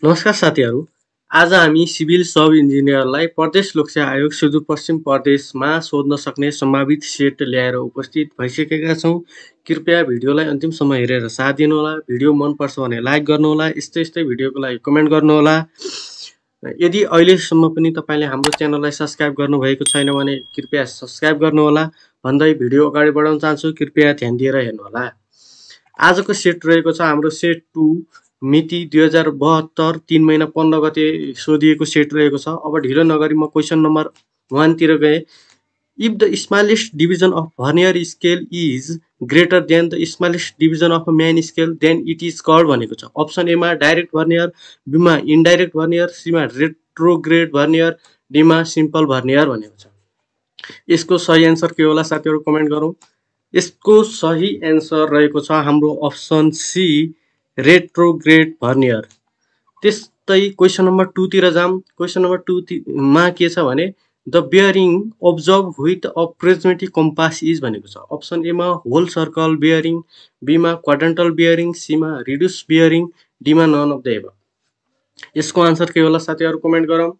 नमस्कार साथीहरू। आज हामी सिभिल सब इन्जिनियरलाई प्रदेश लोकसेवा आयोग सुदूरपश्चिम प्रदेशमा सोध्न सक्ने सम्भावित सेट ल्याएर उपस्थित भइसकेका छौँ। कृपया भिडियोलाई अन्तिमसम्म हेरेर साथ दिनुहोला। भिडियो मनपर्छ भने लाइक गर्नुहोला। यस्तै भिडियोको लागि कमेन्ट गर्नुहोला। यदि अहिलेसम्म पनि तपाईँले हाम्रो च्यानललाई सब्सक्राइब गर्नुभएको छैन भने कृपया सब्सक्राइब गर्नुहोला भन्दै भिडियो अगाडि बढाउन चाहन्छु। कृपया ध्यान दिएर हेर्नुहोला। आजको सेट रहेको छ हाम्रो सेट 2 मिति 2072 3 महिना 15 गते सोधिएको सेट रहेको छ। अब ढिलो नगरी म क्वेसन नम्बर 1 तिर गए। If the smallest division of vernier scale is greater than the smallest division of main scale then it is called भनेको छ। अप्सन ए मा डाइरेक्ट भर्नियर, बी मा इनडाइरेक्ट भर्नियर, सी मा रेट्रोग्रेड भर्नियर, डी मा simple vernier भनेको छ। यसको सही एन्सर के होला साथीहरु कमेन्ट गरौँ। यसको सही एन्सर रहेको छ हाम्रो अप्सन सी रेट्रोग्रेड भर्नियर। त्यस्तै क्वेसन नम्बर 2 तिर जाम। क्वेसन नम्बर 2 मा के छ भने the bearing observe with a prismatic compass is भनेको छ। अप्सन ए मा होल सर्कल बियरिङ, बी मा क्वाड्रेन्टल बियरिङ, सी मा रिड्युस बियरिङ, डी मा नन अफ द एबभ। यसको आन्सर के होला साथीहरु कमेन्ट गरौँ।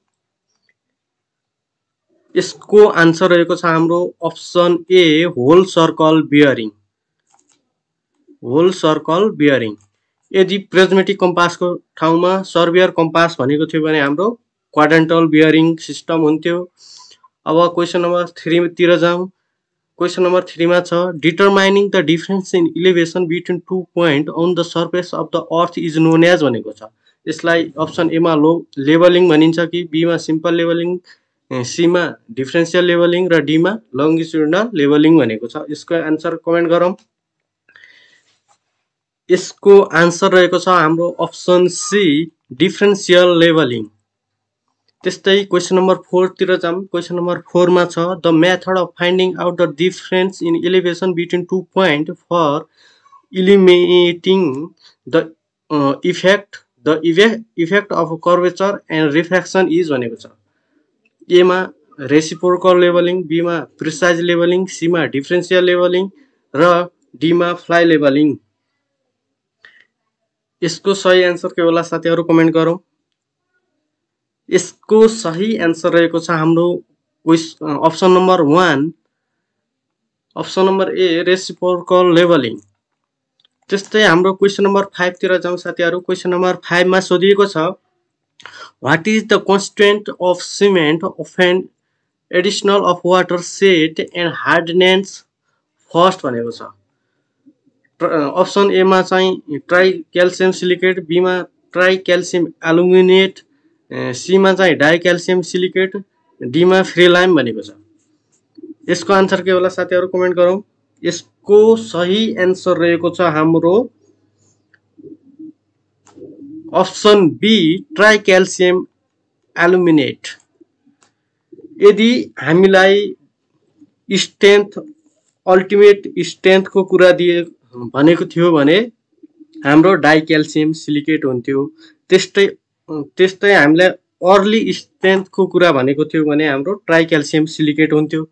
यसको आन्सर रहेको छ हाम्रो option A whole circle bearing. Whole circle bearing. यदि प्रिज्मेटिक कम्पासको ठाउँमा सर्बियर कम्पास भनेको थियो भने हाम्रो क्वाड्रेन्टल बियरिङ सिस्टम हुन्थ्यो। अब क्वेसन नम्बर 3 तिर जाउँ। क्वेसन नम्बर 3 मा छ determining the difference in elevation between 2 point on the surface of the earth is known as भनेको छ। यसलाई अप्सन ए मा लेभलिङ भनिन्छ कि बी मा सिम्पल लेभलिङ, सी मा डिफरेन्शियल लेभलिङ र डी मा लङ्गिट्युडनल लेभलिङ भनेको छ। यसको आन्सर कमेन्ट गरौँ। यसको आन्सर रहेको छ हाम्रो अप्सन सी डिफरेन्शियल लेभलिङ। त्यस्तै क्वेसन नम्बर 4 तिर जाम। क्वेसन नम्बर 4 मा छ the method of finding out the difference in elevation between 2 point for eliminating the effect of curvature and refraction is भनेको छ। ए मा रेसिप्रोकल लेभलिङ, बी मा precise levelling, C मा differential levelling र D मा fly levelling. यसको सही answer के होला साथीहरु कमेन्ट गरौँ। यसको सही एन्सर रहेको छ हाम्रो अप्सन नम्बर 1, अप्सन नम्बर ए रेसिप्रोकल लेभलिङ। त्यस्तै हाम्रो क्वेसन नम्बर 5 तिर जाउँ साथीहरु। क्वेसन नम्बर 5 मा सोधिएको छ what is the constant of cement of an additional of water set and hardness first भनेको छ। अप्सन ए मा चाहिँ ट्राई क्याल्सियम सिलिकेट, बी मा ट्राई क्याल्सियम एल्युमिनेट, सी मा चाहिँ डाई क्याल्सियम सिलिकेट, डी मा फ्रीलाइम भनेको छ। यसको आन्सर के होला साथीहरु कमेन्ट गरौँ। यसको सही एन्सर रहेको छ हाम्रो option B tri calcium aluminate. यदि हामीलाई स्ट्रेन्थ अल्टिमेट स्ट्रेन्थको कुरा भनेको थियो भने हाम्रो डाई क्याल्सियम सिलिकेट हुन्थ्यो। त्यस्तै हामीलाई अर्ली स्ट्रेन्थको कुरा भनेको थियो भने हाम्रो ट्राई क्याल्सियम सिलिकेट हुन्थ्यो।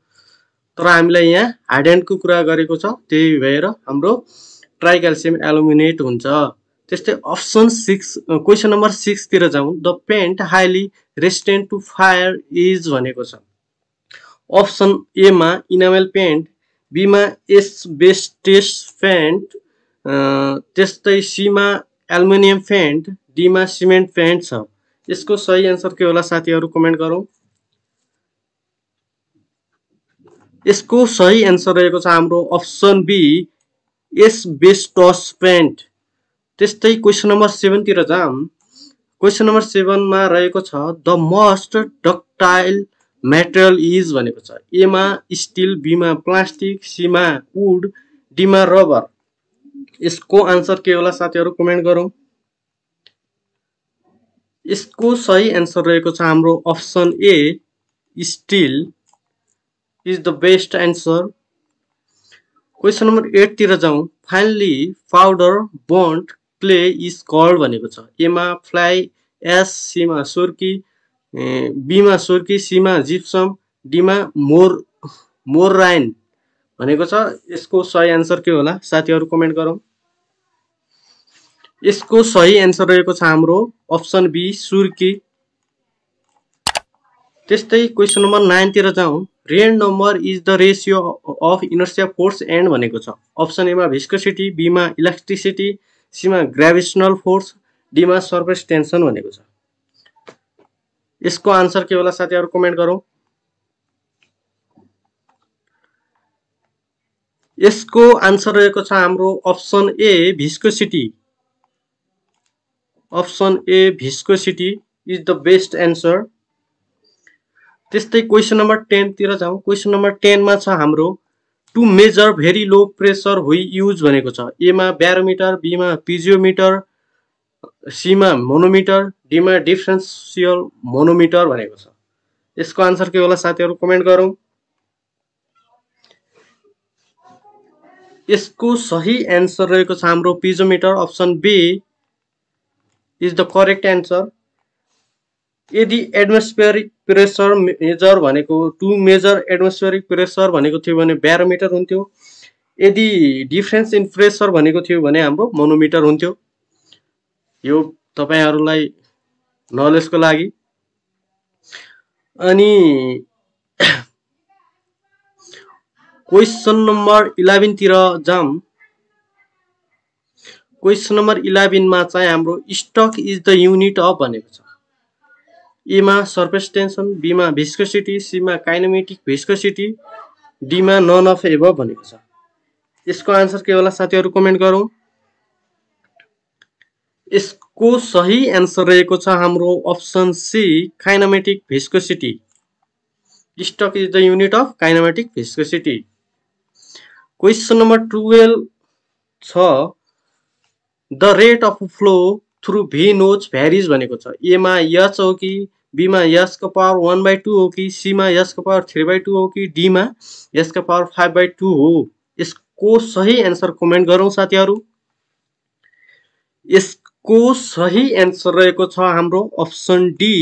तर हामीलाई यहाँ हार्डेन्डको कुरा गरेको छ, त्यही भएर हाम्रो ट्राई क्याल्सियम एल्युमिनेट हुन्छ। त्यस्तै अप्सन 6 क्वेसन नम्बर 6 तिर जाउँ। The paint highly resistant to fire is भनेको छ। अप्सन ए मा इनामेल पेन्ट, बी मा एस्बेस्टस पेन्ट, त्यस्तै सी मा एल्युमिनियम पेन्ट, डी मा सिमेन्ट पेन्ट छ। यसको सही एन्सर के होला साथीहरु कमेन्ट गरौँ। यसको सही एन्सर रहेको छ हाम्रो अप्सन बी एस्बेस्टस पेन्ट। त्यस्तै क्वेसन नम्बर 7 तिर जाम। क्वेसन नम्बर 7 मा रहेको छ the most ductile material is भनेको छ। ए मा स्टिल, बी मा प्लास्टिक, सी मा वुड, डी मा रबर। यसको आन्सर के होला साथीहरु कमेन्ट गरौँ। यसको सही एन्सर रहेको छ हाम्रो option A steel is the best answer. Question number 8 तिर जाउँ। Finely powder bond clay is called भनेको छ। ए मा फ्लाइ एस, सी मा सुर्की, बी मा सुर्की, सी मा जिप्सम, डी मा मोरराइन भनेको छ। यसको सही एन्सर के होला साथीहरु कमेन्ट गरौँ। यसको सही एन्सर रहेको छ हाम्रो अप्सन बी सुर्की। त्यस्तै क्वेसन नम्बर 9 तिर जाउँ। Real number is the ratio of inertia force and भनेको छ। अप्सन ए मा भिस्कोसिटी, बी मा इलास्टिसिटी, सी मा ग्रेभिटेसनल फोर्स, डी मा सरफेस टेन्सन भनेको छ। यसको आन्सर के होला साथीहरु कमेन्ट गरौँ। यसको आन्सर रहेको छ हाम्रो option A viscosity. Option A viscosity is the best answer. त्यस्तै क्वेसन नम्बर 10 तिर जाउँ। क्वेसन नम्बर 10 मा छ हाम्रो to measure very low pressure we use भनेको छ। ए मा ब्यारोमिटर, बी मा पिजियोमिटर, सी मा मोनोमिटर, डी मा डिफरेन्शियल मोनोमिटर भनेको छ। यसको आन्सर के होला साथीहरु कमेन्ट गरौँ। यसको सही एन्सर रहेको छ हाम्रो piezometer. Option B is the correct answer. यदि एटमोस्फेरिक प्रेसर मेजर भनेको टु मेजर एटमोस्फेरिक प्रेसर भनेको थियो भने ब्यारोमिटर हुन्थ्यो। यदि डिफरेन्स इन प्रेसर भनेको थियो भने हाम्रो मोनोमिटर हुन्थ्यो। यो तपाईहरुलाई नलेजको लागि। अनि क्वेसन नम्बर 11 तिर जाम। क्वेसन नम्बर 11 मा चाहिँ हाम्रो stoke is the unit of भनेको छ। ए मा सरफेस टेन्सन, बी मा भिस्कोसिटी, सी मा काइनेमेटिक भिस्कोसिटी, डी मा नन अफ एबभ भनेको छ। यसको आन्सर के होला साथीहरु कमेन्ट गरौँ। यसको सही एन्सर रहेको छ हाम्रो option C kinematic viscosity. Stoke is the unit of kinematic viscosity. Question number 12 छ the rate of flow through V notch varies भनेको छ। ए मा एच हो कि, बी मा एच को पावर 1/2 हो कि, सी मा एच को पावर 3/2 हो कि, डी मा एच को पावर 5/2 हो। यसको सही एन्सर कमेन्ट गरौँ साथीहरु। यसको सही एन्सर रहेको छ हाम्रो अप्सन डी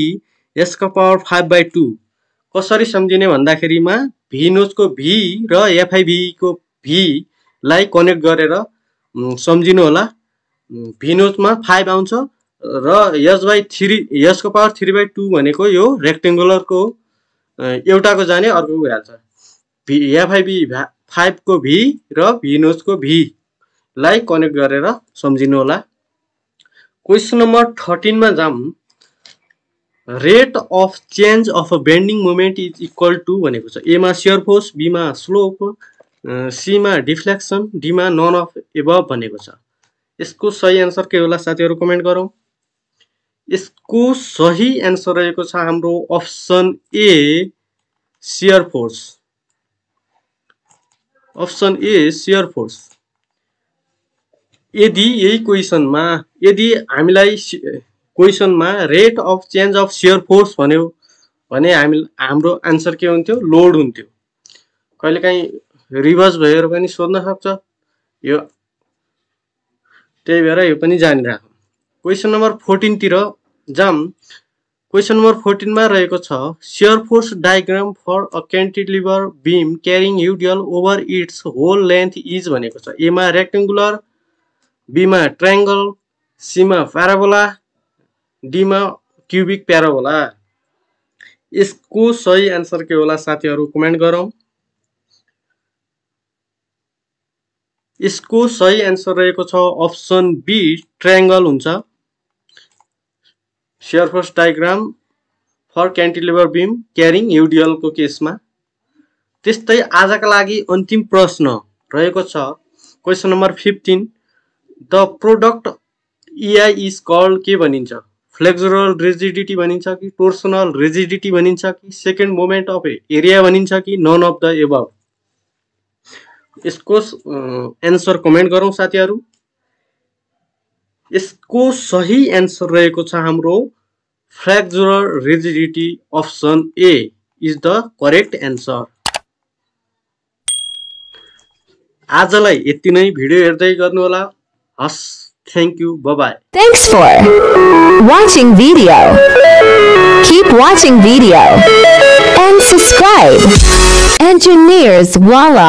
एच को पावर 5/2। कसरी सम्झिने भन्दाखेरिमा भी नोज को भी र एफआईभी को भी लाई कनेक्ट गरेर सम्झिनु होला। भी नोज मा 5 आउँछ र h/3 h को पावर 3/2 भनेको यो रेक्टेंगुलर को एउटाको जाने अर्को भइहाल्छ। एफआईभी 5 को भी र भी नोज को भी लाई कनेक्ट गरेर सम्झिनु होला। क्वेसन नम्बर 13 मा जाम। Rate of change of a bending moment is equal to भनेको छ। ए मा शियर फोर्स, बी मा स्लोप, सी मा डिफ्लेक्सन, डी मा नन अफ एबभ भनेको छ। यसको सही एन्सर के होला साथीहरु कमेन्ट गरौँ। यसको सही एन्सर रहेको छ हाम्रो option A shear force. Option A shear force. यदि यही क्वेसनमा यदि हामीलाई क्वेसनमा rate of change of shear force भन्यो भने हाम्रो आन्सर के हुन्थ्यो लोड हुन्थ्यो। कहिलेकाहीँ रिभर्स भएर पनि सोध्न सक्छ यो, त्यही भएर यो पनि जानिराखौँ। क्वेसन नम्बर 14 तिर जाम। क्वेसन नम्बर 14 मा रहेको छ shear force diagram for a cantilever beam carrying UDL over its whole length is भनेको छ। ए मा रेक्टेंगुलर, बी मा ट्रायंगल, सी मा प्याराबोला, डी मा क्यूबिक प्याराबोला। यसको सही एन्सर के होला साथीहरु कमेन्ट गरौँ। यसको सही एन्सर रहेको छ अप्सन बी ट्रायंगल हुन्छ। Shear force diagram for cantilever beam carrying UDL को केसमा। त्यस्तै आजका लागि अन्तिम प्रश्न रहेको छ question number 15। The product EI is called के भनिन्छ। फ्लेक्सुरल रिजिडिटी भनिन्छ कि टोर्सनल रिजिडिटी भनिन्छ कि सेकेन्ड मोमेन्ट अफ एरिया भनिन्छ कि नन अफ द एबभ। यसको एन्सर कमेन्ट गरौँ साथीहरु। यसको सही एन्सर रहेको छ हाम्रो flexural rigidity. Option A is the correct answer. आजलाई यति नै। भिडियो हेर्दै गर्नु होला। हस्, thank you, bye bye. Thanks for watching video. Keep watching video and subscribe. Engineers Voila.